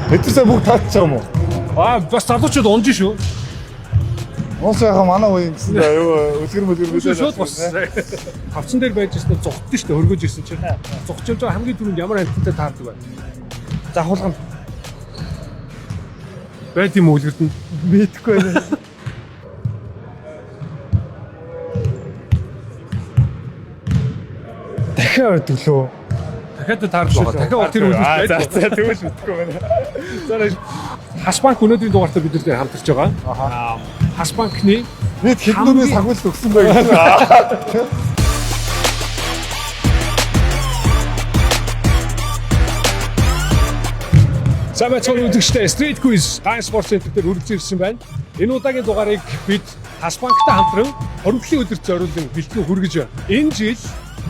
Эдгээрээ бүгд таатчих юм уу? Аа, бас залуучууд унж шүү. Уус яхаа манай үеийн гэсэн дээ юу үлгэр мүлгэр Үгүй шууд боссон. Тавцан дээр байж ирсэн зугтсан шүү дээ, хөргөж ирсэн чинь. Зугч явж байгаа хамгийн түрүүнд ямар амьтантай таардаг вэ? Загуулган. Байд юм үлгэрд нь. Мэдхгүй байна. Дахиад байдаг лөө. Дахиад таардаг байгаа. Дахиад тэр үлгэрт Аа, за байдаг. за тэгвэл мэдэхгүй байна. За Хас банк өнөөдрийн дугаартаа бид нар хамтарч байгаа. Аа, Хас банкны Нийт хэдэн дүнээс сахиулт өгсөн бэ гэж. Сайн байцгаана үзэгчдээ Street Quiz Гайн Спорт Центр дээр үргэлж ирсэн байна. Энэ удаагийн дугаарыг бид Хас банктай хамтран хоригдлын өдөрт зориулан бэлтгэн хүргэж байна. Энэ жил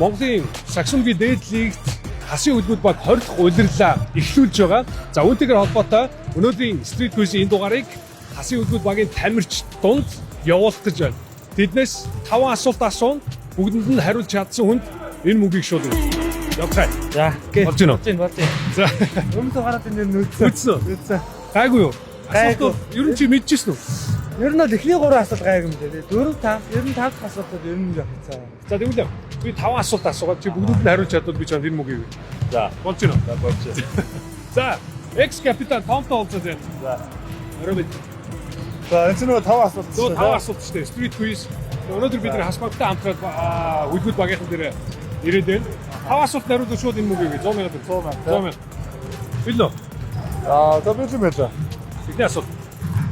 Монголын сагсонгийн дээд лигт Хасын үлгүүд баг 20 дахь улирлаа эхлүүлж байгаа. За үүнтэйгээр холбоотой өнөөдрийн Street Quiz-ийн энэ дугаарыг Хасын үлгүүд багийн тамирч дунд явуулах гэж байна. Тэднээс 5 асуулт асууна. Бүгдэнд нь хариулж чадсан хүнд энэ мөнгийг шууд өгнө. Явцгаая. За. Болж гинөө? Болж гин, болж гин. За. Өмнө дугаараад энэ нэр нүдсэн. Мэдсэн үү? Нүдсэн. Гайгүй юу? Гайгүй. Асуулт ер нь чи мэдчихсэн үү? Ер нь бол эхний гурван асуулт гайгүй юм лээ. 4 5, ер нь 5 дахь асуултууд ер нь жоох хэцүү. За тэгвэл би 5 асуулт асуугаад чи бүгдэнд нь хариулж чадвал би чамд энэ мөгийг өгье. За. Болж гинөө? За болж. За, экс капитан Томтой уулзаад байна. За. Орой мэд. За энэ ч нөгөө 5 асуулт. Зөв 5 асуулт шүү дээ. Street quiz. Өнөөдөр бид нар хасбагтай хамтраад үлгүүд багийнхан дээр ирээд байна. 5 асуулт хариулвал шууд энэ мөгийг өгье. 100 мянга. 100 мянга. 100 мянга. Билнө. Аа за бэлэн байлаа. Эхний асуулт.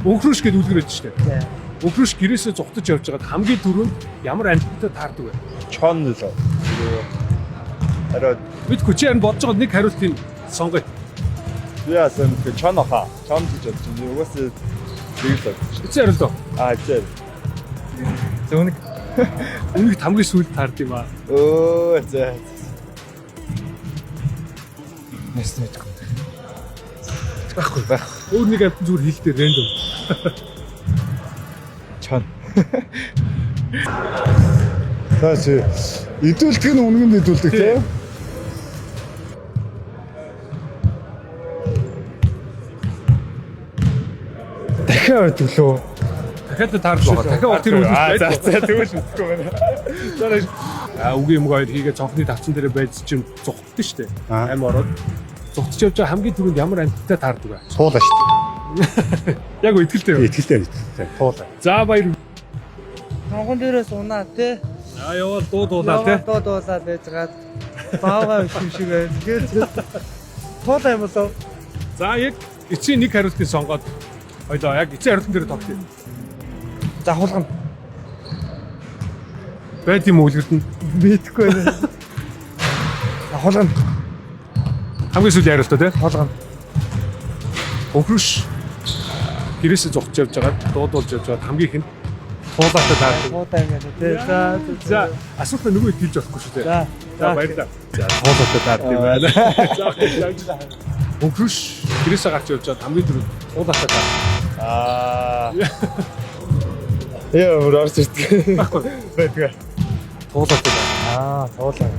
Өнхрөш гэдэг үлгэр байдаг шүү дээ. За. Өнхрөш гэрээсээ зугтаж явж байгаад хамгийн түрүүнд ямар амьтантай таардаг вэ? Чон лөө. Арай Мэдгүй чи харин бодож байгаа нэг хариултыг сонгоё. яасан бэ? Чон аха. Чон гэж бодож байна. Угаасаа тэг л бодож. Эцсийн хариулт уу? Аа зэ. Зөв нэг. Үнэг хамгийн сүүлд таард юм аа. Өө зэ. Нэс мэдгүй. Байхгүй байх. Өөр нэг амт зүгээр хэлдэг рандом. Чон. За чи идүүлдэг нь үнгэнд идүүлдэг тийм. Дахиад байдаг лөө. Дахиад таард байгаа. Дахиад тэр үлгэрт Аа за байдаг. за тэгвэл мэдэхгүй байна. Аа үгүй юм хоёр хийгээ цонхны тавцан дээр байж чим зугтдаг штэ. Ам ороод зугтж явж байгаа хамгийн түрүүнд ямар амттай таардаг вэ? Суулаа шүү Яг итгэлтэй юу? дээ. Итгэлтэй итгэлтэй. Туулаа. За баяр. Тонгон дээрээс унаа те. Аа яваал дуу дуулаа те. Яваад дуу дуулаад байжгаад баавгаа биш юм шиг байна. Тэгэхээр туулаа юм болов. За яг эцсийн нэг хариултыг сонгоод хоёлоо яг эцсийн хариултан дээр тогтъё. Загуулган. Байд юм үлгэрд нь Мэдхгүй байна. Загуулган. хамгийн сүүлийн хариултаа те. Туулган. Өнхрөш гэрээсээ зугтж явж байгаад дуу дуулж явж байгаад хамгийн ихэнд туулаатай таардаг. Туулаа юм байна те. За. За асуултаа нөгөө хэд хэлж болохгүй шүү дээ. За. За баярлалаа. За туулаатай таард юм байна. За баярлалаа. Өнхрөш гэрээсээ гарч явж байгаад хамгийн түрүүнд туулаатай таард. Аа. Яа, өөр орж ирдэг. Байхгүй. Байдгаа. Туулаатай таард. Аа, туулаа.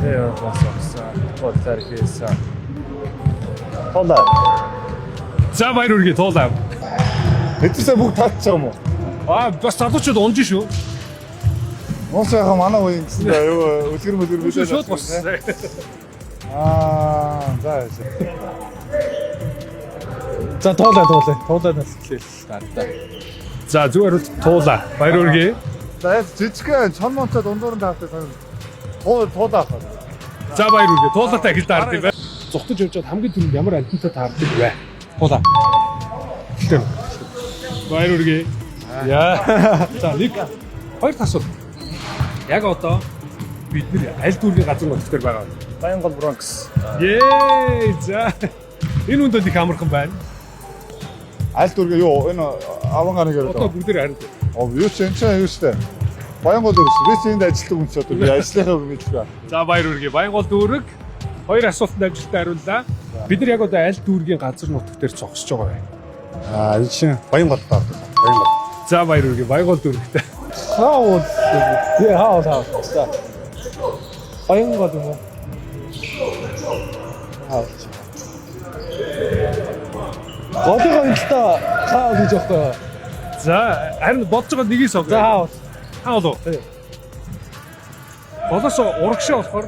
Тэ бас бас. Бодлоор хийсэн. Туулаа. За баяр хүргэе туулаа. Эдгээрээ бүгд таатчих юм уу? Аа бас залуучууд унж шүү. Уус яхаа манай үеийн гэсэн дээ юу үлгэр мүлгэр Үгүй шууд боссон. Аа за за. За туулаа туулаа. Туулаа нас хэлээл таартай. За зүгээр хариулт туулаа. Баяр хүргэе. За яа жижигхэн чон монцоо дундуур нь таавтай сан. Туу туулаа авах. За баяр хүргэе. Туулаатай эхэлж таард юм байна. Зугтаж явж байгаад хамгийн түрүүнд ямар амьтантай таардаг вэ? Туулаа. Хэлтэй. Баяр хүргэе. Яа. За нэг хоёр асуулт. Яг одоо бид нэр аль дүүргийн газар нутаг дээр байгаа вэ? Баянгол Бронкс. Ее за. Энэ үнд бол их амархан байна. Аль дүүргээ юу энэ аван гарыг яриад Одоо байгаа. бүгдээр хариулт. Оо юу ч энэ чинь юу штэ. Баянгол дүүрэг. Би ч энд ажилладаг хүн ч одоо би ажлынхаа мэдгүй. За баяр хүргэе. Баянгол дүүрэг хоёр асуултанд амжилттай хариуллаа. Бид нар яг одоо аль дүүргийн газар нутаг дээр зогсож байгаа вэ? Аа энэ чинь Баянгол таардаг. Баянгол. За баяр хүргэе. Баянгол дүүрэгтэй. Хаул. Тий, хаул хаул. За. Баянгол юм уу? Хаалч. Голынхоо энэ талаа хаал гэж байхгүй юу? За харин бодож байгаа нэгийг сонгоо. За хаал. Хаан уу? Тий. Голоос урагшаа болохоор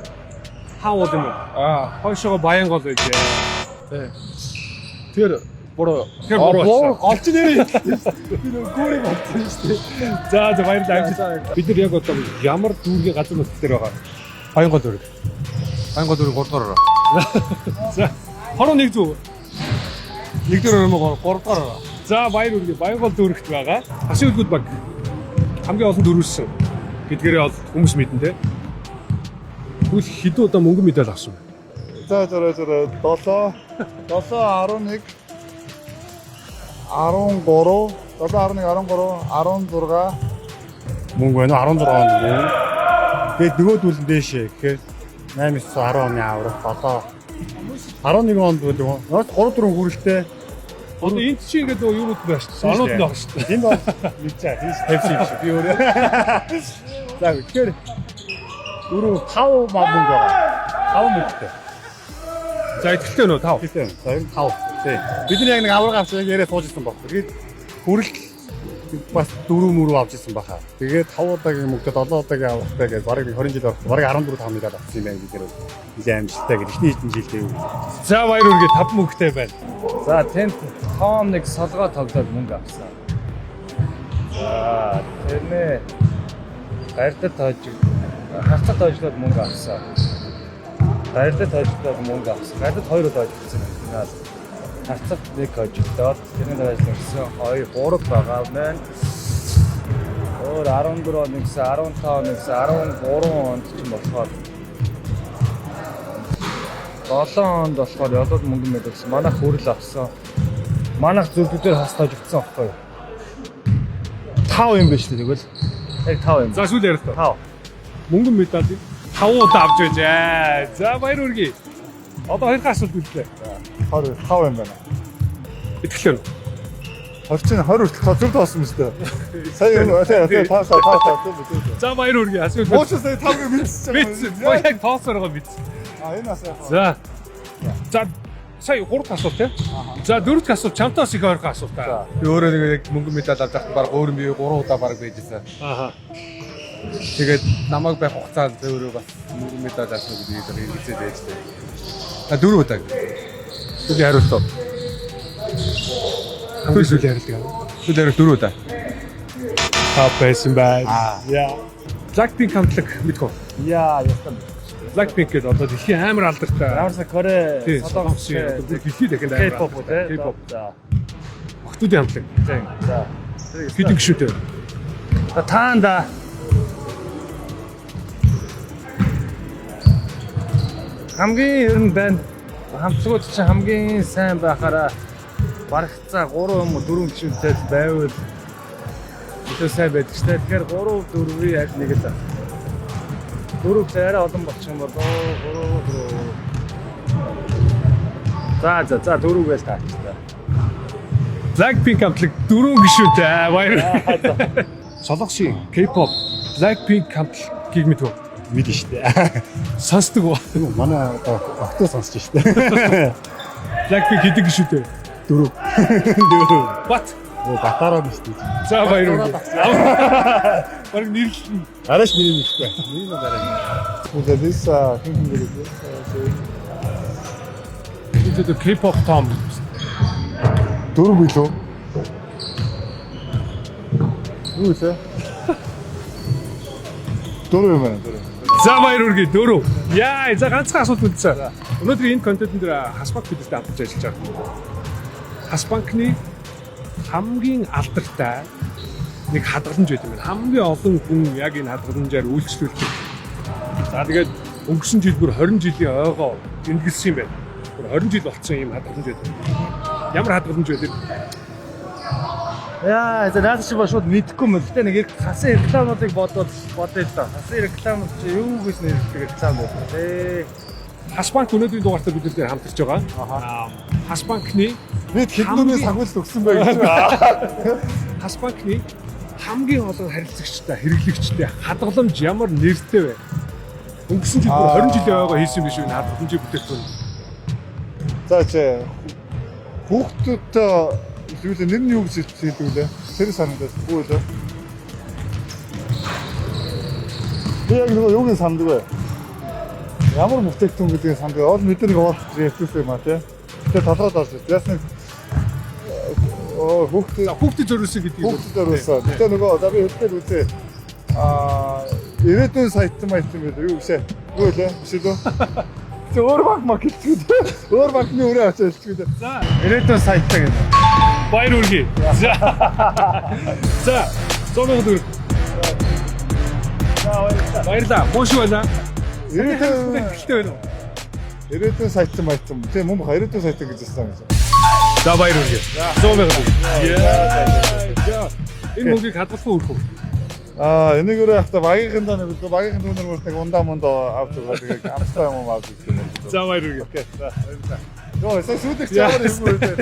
хаан уул юм уу? Аа. Хойшоогоо баян гол байжээ. Тий. Тэр буруу. Тэгэхээр буруу болсон. Голч нэрээ. Би нөгөө гүүрийг бодсон шүү дээ. За за баярлалаа. За, баярлалаа. Бид нар яг одоо ямар дүүргийн газар нутаг дээр байгаа? Баянгол дүүрэг. Баянгол дүүрэг 3 дугаар ороо. За 21 зүг. 1 дугаар ороо 3 дугаар ороо. За баяр хүргэе. Баянгол дүүрэгт байгаа. Хасын үлгүүд баг хамгийн олон дөрүүлсэн гэдгээрээ бол хүмүүс мэднэ те. Тэгвэл хэдэн удаа мөнгөн медаль авсан бэ? За за за 7 7 11 13 7 11 13 16 Мөнгө байна уу? 16 онд мөнгө. Тэгээд нөгөөдөл нь дээшээ гэхээр 8 9 10 оны аврах 7 11 онд гэдэг. 3 4 хүрэлтээ. Одоо энд чи ингээд нөгөө юунууд байна шүү дээ. Онууд нь байгаа шүү дээ. Энд бол нэг за тийш тавьсан юм шиг. Би өөрөө. За тэгэхээр 4 5 мөнгө байгаа. 5 мөнгөтэй. За итгэлтэй нөө 5. Тийм. За ер нь 5. Тийм. Бид нар яг нэг авраг авч яг яриа сууж исэн баг. Тэгээд хүрэлт бас 4 мөрөв авч исэн баха. Тэгээд 5 удаагийн мөнгөтэй 7 удаагийн аврахтай гэж бараг 20 жил орох. Бараг 14 5 медаль авсан юм байна гэдэг нэлээд амжилттай гэж эхний хэдэн жилдээ юу. За баяр хүргэе 5 мөнгөтэй байна. За тэнд Том нэг солгоо тоглоод мөнгө авсан. За тэрнээ гардад тоожиг харцад тоожлоод мөнгө авсан. Гардад тоожлоод мөнгө авсан. Гардад хоёр удаа хожигдсон юм финал. Харцад нэг хожигдоод тэрний дараа нэгсэн 2 3 байгаа маань. Өөр 14 он нэгсэн 15 он нэгсэн 13 онд ч юм болохоор 7 онд болохоор ялууд мөнгө мэдүүлсэн. Манайх хүрэл авсан. Манайх зүрхүүдээр хас тожигдсон аахгүй юу? 5 юм биш үү тэгвэл? Яг 5 юм. За сүүл яриа. 5. Мөнгөн медалийг 5 удаа авч байжээ. За баяр хүргэе. Одоо хоёр дахь асуулт үлдлээ. 25 юм байна. Итгэлтэй нөө. 20 чинь 20 хүртэл зөв тоосон юм шүү дээ. Сая юм тий та та та та тийм. За баяр хүргэе. Асуулт. Мууч сая 5-ыг мэдсэн. Мэдсэн. Яг тооцоор байгаа мэдсэн. А энэ асаа. За. За сая 3 дахь асуулт тий. За дөрөв дэх асуулт чамтаас их ойрхон асуулт аа. Би өөрөө нэг яг мөнгөн медаль авч байхад баг өөр би 3 удаа баг байж исэн. Ааха. Тэгээд намайг байх хугацаанд өөрөө бас мөнгөн медаль авсан гэдэг юм хэрэгцээ байж тээ. А 4 удаа. Сүүлийн хариулт. Хамгийн сүүлийн хариулт юм. Сүүлийн хариулт 4 удаа. Та байсан байна. Яа. Blackpink хамтлаг мэдхүү. Яа, ястаа. Blackpink гэдэг одоо дэлхийн амар алдартай. Ямарса Корей, Тий, Солонгосын одоо бүр дэлхийд дахинд амар. K-pop үү те? K-pop. За. Охтуудын хамтлаг. Тийм. За. Хэдэн гишүүнтэй? За таанда. Хамгийн ер нь байна. Хамтлагууд чинь хамгийн сайн байхаараа барагцаа 3 юм уу 4 гишүүнтэй л байвал илүү сайн байдаг шүү дээ. Тэгэхээр 3 4-ийн аль нэг л 4 ч арай олон болчих юм болоо 3 4. За за за 4 гээл таач та. Blackpink хамтлаг дөрвөн гишүүнтэй. Баяр. Солонгосын K-pop Blackpink хамтлагийг мэдв. Мэдэн шүү дээ. Сонсдог уу? Манай одоо октоо сонсч шүү дээ. Blackpink хэдэн гишүүнтэй? 4. 4. Бат. Оо батараа биш үү? За баяр хүргэе. Бараг нэрлэлтэн. Арайш нэрийг мэдэхгүй. Нэрийг нь арай. Үлээ Лиса хин хин гэдэг. Энэ одоо K-pop том. Дөрөв билүү? Юу вэ? Дөрөв юм байна, дөрөв. За баяр хүргэе дөрөв. Яа, за ганцхан асуулт үлдсэн. Өнөөдөр энэ контентын дээр Хасбанк бидэнтэй хамтарч ажиллаж байгаа. Хасбанкны хамгийн алдартай нэг хадгаламж байдаг юм байна. Хамгийн олон хүн яг энэ хадгаламжаар үйлчлүүлдэг. За тэгээд өнгөрсөн жил бүр 20 жилийн ойгоо тэмдэглэсэн юм байна. Бүр 20 жил болцсон ийм хадгаламж байдаг. Ямар хадгаламж байдаг? Яа, за наад чи ба шууд мэдэхгүй юм. Гэтэ нэг хасан рекламуудыг бодвол бодъё л доо. Хасан реклам чи юу гэж нэрлэдэг реклам бэ? Тэ. Хасбанк өнөөдрийн дугаартаа бид нар хамтарч байгаа. Аа, Хасбанкны Бид хэдэн дүрмийн санхүүжилт өгсөн бэ гэж байна. Хасбанкны хамгийн олон харилцагчтай, хэрэглэгчтэй хадгаламж ямар нэртэй вэ? Өнгөрсөн жил бүр 20 жилийн ойгоо хийсэн юм биш үү энэ хадгаламжийн бүтээгдэхүүн. За чи хүүхдүүдтэй юу лээ нэр нь юу гэж хэлдэг лээ? Тэр санагдаад үгүй лээ. Би яг нөгөө юуг нь санддаг вэ? Ямар бүтээгдэхүүн гэдгийг санддаг. Ол мэдээ нэг уулзах ярьчихсан юм а тий. Тэгээ толгойд орж ирсэн. Ясны оо хүүхдүүд За хүүхдэд зориулсан гэдгийг хүүхдүүд зориулсан. Тэгээ нөгөө за би хэлдэг үзье. Аа ирээдүйн саятан маятан гэдэг юу гэшээ. Үгүй лээ. Биш үү? Тэг өөр банк мак хэлчихээ. Өөр банкны өрөө авчиж хэлчихээ. За Ирээдүйн сайттай гэдэг. баяр хүргэе. За. За 100,000 төгрөг. За баярлалаа. Баярлалаа. Муу шиг байна. Ирээдүйн Ихтэй байна уу? ирээдүйн саятан маятан. Тийм мөн баха ирээдүйн саятан гэж хэлсэн юм. За баяр хүргэе. 100,000 төгрөг. За. Энэ мөнгийг хадгалах уу өрөх үү? Аа энийг өөрөө явахдаа багийнхандаа нэг багийнхан түүнэр мөрт нэг ундаа мунд авч байгаа. Тэгээ амстай юм авч ирэх юм. За баяр хүргэе. Окей. За баярлалаа. Йоо, сая сүүлэх чамаар юм уу те.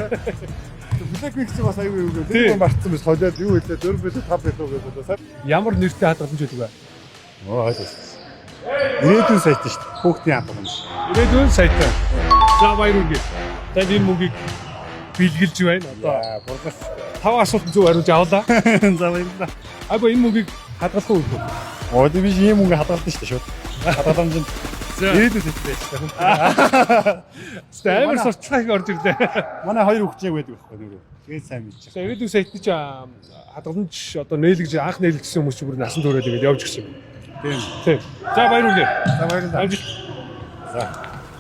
Blackpink ч бас аюу юу гээ. Тэр мартсан биш холиод юу хэлээ 4 билүү 5 билүү гэдэг. Сая Ямар нэртэй хадгаламж байдаг вэ? Оо ойлгосон. Ирээдүйн сайт шүү дээ. Хүүхдийн хадгаламж. Ирээдүйн сайтаа. За баяр хүргэе. Танд энэ мөнгийг бэлгэлж байна. Одоо За бургас. таван асуулт зөв хариулж авлаа. За баярлалаа. Айгу энэ мөнгийг хадгалах уу өрөх үү? Оо тийм биш ийм мөнгө хадгалдаг шүү дээ шууд. Хадгаламж нь За. ирээдүйн сайт байж шүү дээ. Амар сурталчилгаа их орж ирлээ. Манай хоёр хүүхд яг байдаг байхгүй нөгөө. Тэгээд сайн мэдчих. За ирээдүйн сайтны чи хадгаламж одоо нээлгэж анх нээлгжсэн хүмүүс чи бүр насан туршид ингээд явж гисэн. Тийм. Тийм. За баяр хүргэе. За баярлалаа. Амжилт.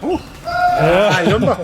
Аа юм ба.